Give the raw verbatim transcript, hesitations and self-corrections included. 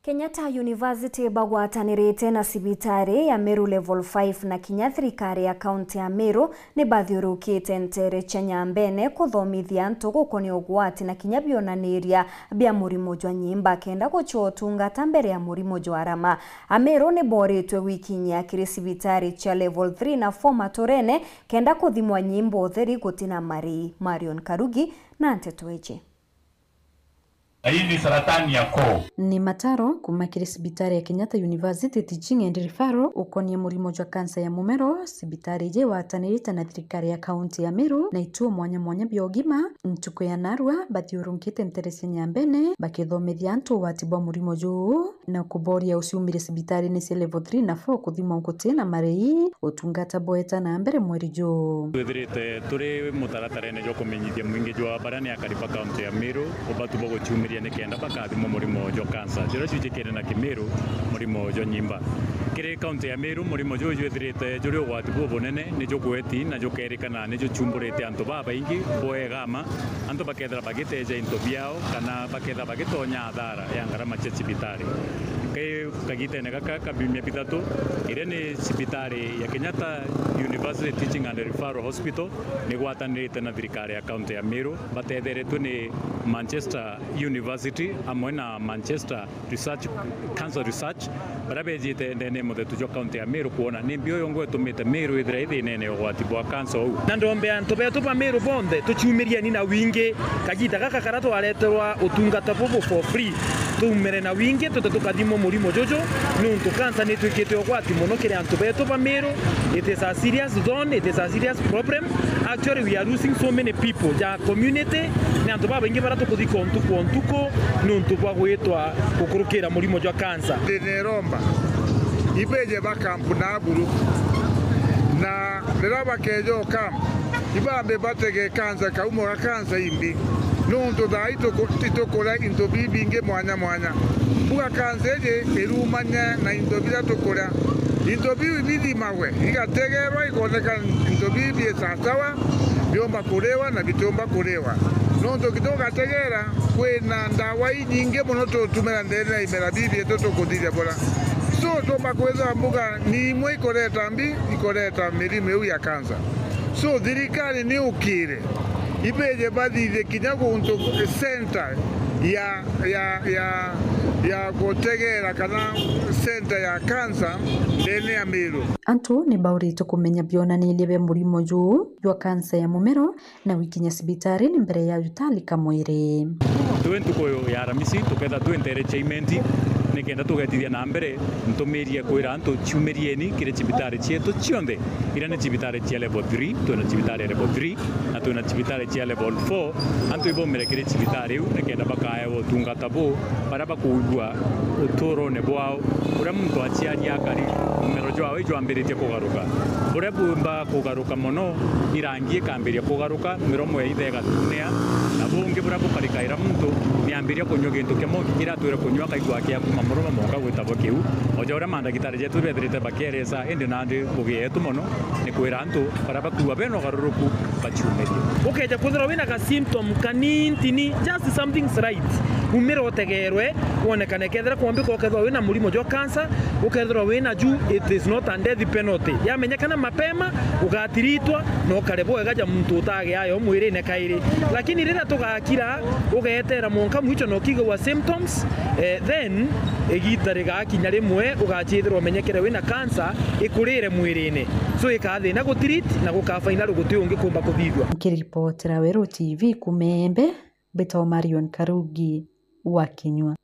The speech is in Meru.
Kenyatta University bagwatanirite na cibitari ya Meru Level five na kinya thirikari ya kaunti ya Meru ni bathiurukite nteere cia Nyambene kuthomithia antu gukonia ugwati na kinya bionaniria bia murimo jwa nyimba kenda gucua utungata mbere ya murimo jwa arama. Ameru ni boritwe gwikinyia kiri cibitari cia Level three na four maturene kenda kuthimwa nyimba utheri gutina marii. Marion Karugi na nteto iji. Na hii ni saratani ya koo. Ni mataro kuma kiri cibitari ya Kenyatta University Teaching and Referral ukonia murimo jwa kansa ya mumero. Cibitari iji igwatanirite na thirikari ya kaunti ya Meru na ituo mwanya mwanya bia ugima. Ntuku ya narua, bathiurunkite nteere cia Nyambene bakithomithia antu ugwati bwa murimo juu na kuboria uciumire cibitari-ini cia Level three na four kuthimwa gutina marii, utungata bweta na mbere mweri juu. Twithirite turi mutaratarene jwa kumenyithia mwingi jwa baria ni akari ba kaunti ya Meru ubatu bwa guciumiria nikenda bakathimwa murimo jwa kansa, juria cujikire na Kimiru murimo jwa nyimba. Kiri kaunti ya Meru, murimo juju jwithirite juri ugwati bubunene, ni jugweti na jukerikana ni jucumburite antu babaingi bwa igama, antu bakethira bagiteeja into biao kana bakethira bagitonya athara ya ngarama cia cibitari. Ki kagitene gaka ka biumia bithatu, iria ni cibitari ya Kenyatta University Teaching and Referral Hospital ni gwatanirite na thirikari ya kaunti ya Meru, batetheretwe ni Manchester University amwe na Manchester Research, Cancer Research, baria bejite ndene ya muthetu jwa kaunti ya Meru kwona ni mbi uyu ungi itumite Meru ithira ithinene ya ugwati bwa kansa uu. Na ndombe antu betu ba Meru bonthe tuciumirieni na wingi kagita gaka karia twareterwa utungata bubu for free. Tuumire na wingi twite tukathimwa murimo juju, niuntu kansa ni itwikite ugwati mono kiri antu betu ba Meru. It is a serious zone, it is a serious problem. Actually, we are losing so many people ja community, ni antu babaingi baria tukuthika o ntuku o ntuku niuntu bwa gwitwa gukurukira murimo jwa kansa. Thina iromba, ibeje ba camp na buru, na riria bakeja o camp, ibambe batege kansa kaumo ga kansa imbi, niuntu thaa ii tuku-, itukuria into bibingi mwanya mwanya. Mbuga kansa iji irumania na into biria tukuria. Into biu ibithimagwe, igategerwa, ikoneka into biu bi sawasawa, biumba kuriwa na bitiumba kuriwa. Nontu tugategera, kwina ndawa inyingi mono tutumira ndene ya imera biu bietu tukuthithia bura. So, tuumba kwithira mbuga ni imwe ikureta mbi, ikureta mirimu iu ya kansa. So, thirikari ni ukire, ibeje bathithie kinya guntu center ya, ya, ya, ya gutegera kana center ya kansa ndene ya Meru. Antu ni bauritwe kumenya bionaniria bia murimo juu jwa kansa ya mumero na gwikinya cibitari ni mbere ya jutalika mwiri. Twi ntuku ya Aramisi, tuketha twi nteere cia Imenti, nikenda tugetithia na mbere ntumirie kwira antu, ciumirieni kiri cibitari cietu cionthe, iria ni cibitari cia level three, twina cibitari ya level three, na twina cibitari cia level four. Antu ibaumire kiri cibitari iu nikenda bakaewa utungata buu, baria bakuigua uturone bwao, uria muntu aciaria akari, mumero jwawe ijwambiritie kugaruka. Buria bumba kugaruka mono, irangi ikambiria kugaruka, miromo ya ithe igatunea, na bungi buria bukarikaira muntu, niambiria kunyua gintu kimwe kiria atwire kunyua, akaigua akia kuma muromo mwanka gwitagwa kiu. O ja uria mandagitari jetu bethirite bakieresa, indi nandi ngugi yetu mono ni kwira antu baria bakuigua bena ugaruruku baciumirie. Ukeja kwithirwa wina ga symptom kanintini, just something's right, umira utegerwe, wonekane. Kethira kwambika ukethirwa wina murimo jwa cancer, ukethirwa wina ju, it is not a death penalty. Yamenyekana mapema, ugatiritwa na ukare bwega ja muntu utagiayo mwirine kairi. Lakini riria tugakira, ugetera mwanka mwicho na ukigagua symptoms, eh, then igita rigakinya rimwe ugachithirwa umenyekere wina cancer ikurire mwirine. So ikathina gutirit na gukafaina ruguti ungi kumba kuthithua. Nkiripotera Weru T V kuma Embe, mbitagwa Marion Karugi wa Kinyua.